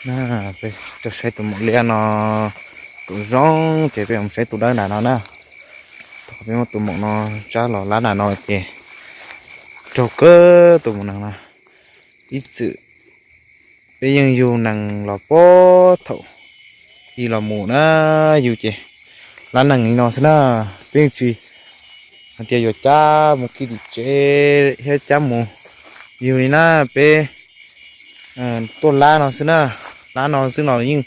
Na, peb coj saib tus maum liab no kom zoo, ces peb mus saib tus dawb nram no na. Thaum peb muab tus maum no tsab los lab nram no ces raug kawg tus maum nees no. Ib txwm peb yeej yug nees los puag thaum i los mus na, yug ces lab nees li no xwb na. Peb yeej tsis hais tias yuav cab mus khi tim tsev thiab cab mus yug li na. Peb tuaj lab no xwb na, lab no xwb no yeej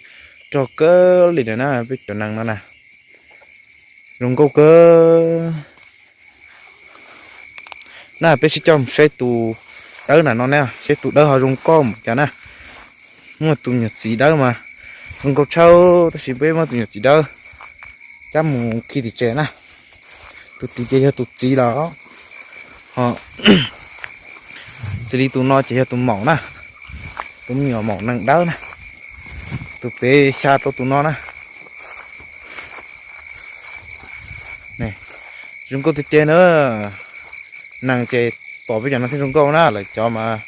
raug kawg li na, peb cov nees no na. Zoo nkauj kawg. Na, peb sib coj saib tus dawb nram no na, saib tus dawb ho zoo nkauj mus cas na. Muaj tus nyuam txiv dawb mas zoo nkauj tshaj, tab sis peb muab tus nyuam txiv dawb cab mus khi tim tsev na. Tus tid ces yog tus txiv los, ho xws li tus no ces yog tus maum na, tus me nyuam maum nees dawb na. Tus pem xya rau tus no na. Zoo nkauj tiag tiag na. Nees ces pom peb cov no thiaj zoo nkauj na, lawv cov mas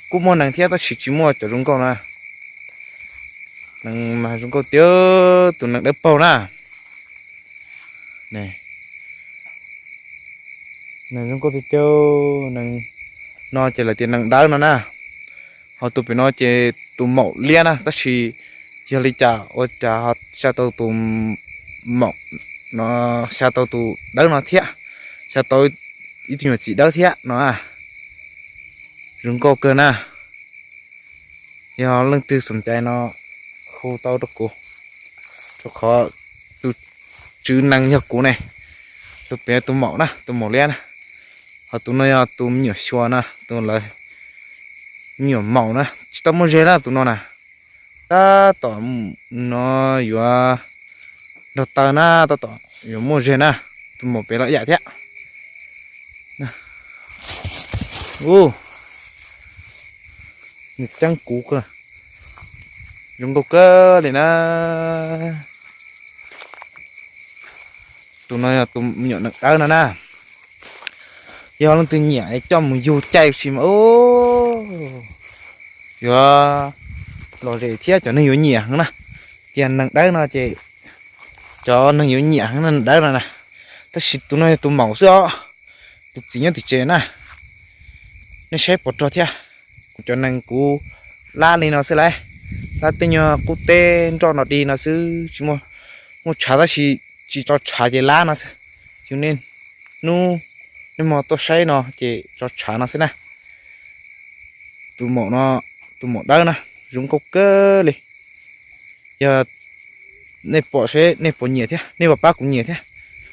kuj muaj nees thiab tab sis tsis muaj cov zoo nkauj na. Nees mas zoo nkauj tiag, tus nees dawb paug na. Nees zoo nkauj tiag tiag, nees no ces lawv tias nees dawb no na. Ho tus pem no ces tus maum liab na, tab sis yog li cas ua cas ho xya tau tus maum no, xya tau tus dawb no thiab, xya tau ib tug nyuam txiv dawb thiab no. Zoo nkauj kawg na. Yog leej twg xom cai no hu tau rau kuv, rau qhov tus tswv nees yog kuv ne. Tus pem tus maum na, tus maum liab na, ho tus no yog tus me nyuam xyuas na, tus lawv me nyuam maum na, tsis tau muaj ze na tus no na. Tab tom no yuav nrog taw na, tab tom yuav muaj ze na. Tus maum pem los yam thiab. Ub, nws ceeb kuv kawg, zoo nkauj kawg li na. Tus no yog tus me nyuam nees dawb no na. Yog leej twg nyiam coj mus yug caij si mas yuav lom zem thiab cov neeg yuav nyiam heev na. Tias nees dawb no ces cov neeg yuav nyiam heev nees dawb no na. Tab sis tus no yog tus maum xwb os, tus txiv nyob tim tsev na. Nej saib puas rog thiab. Kuv cov nees kuv lab li no xwb lauj, lab tej nyuag qub teb nroj no di no xwb, tsis muaj, muaj tshav tab sis tsis tso tshav ces lab no xwb. Yog nej hnub nej hmo tuaj saib no ces tso tshav no xwb na. Tus maum no, tus maum dawb na, zoo nkauj kawg li. Yog nej pom seb nej puas nyiam thiab, nej puas pab kuv nyiam thiab,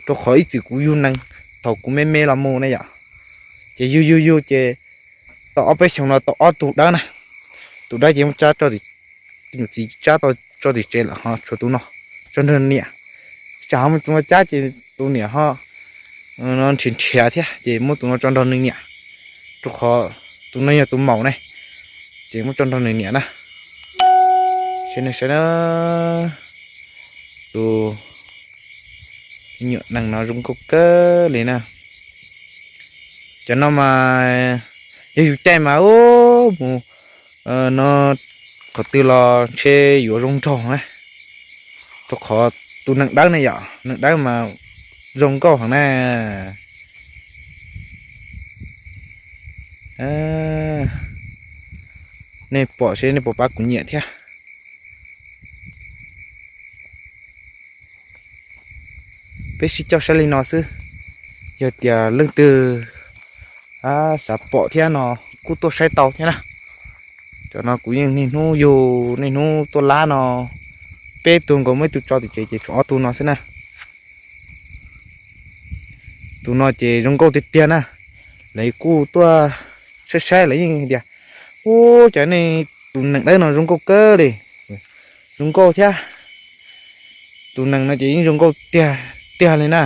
rau qhov ib txwm kuv yug nees thaum kuv me me los mus ne yom, ces yug yug yug ces tau ob peb xyoos no tau ob tug dawb na. Tus dawb ces muab tsab, tus nyuam txiv tsab tau tso tim tsev lawm ho tshuav tus no tso nrog niam. Tsam ho muab tus no cab ces tus niam ho nrhiav nrhiav thiab ces muab tus no tso nrog nws niam, rau qhov tus no yog tus maum ne, ces muab tso nrog nws niam na. Saib na, saib na, tus nyuam nees no zoo nkauj kawg li na. Cov no mas yog yus caij mas ub mus no qhov twg los ntshe yuav zoo nraug na, rau qhov tus nees dawb ne yom, nees dawb mas zoo nkauj heev na. Nej pom seb nej puas pab kuv nyiam thiab. Peb sib coj saib li no xwb, yog tias leej twg xav pom thiab no kuj tuaj saib tau thiab na. Cov no kuv yeej niaj hnub yug niaj hnub tuaj lab no, peb tug nkaus muaj ib tug tso tim tsev ces tshuav ob tug no xwb na. Tus no ces zoo nkauj tiag tiag na, lawv kuj tuaj saib saib lawv yeej tias, ub, cov nej tus nees dawb no zoo nkauj kawg li, zoo nkauj thiab. Tus nees no ces yeej zoo nkauj tiag tiag li na.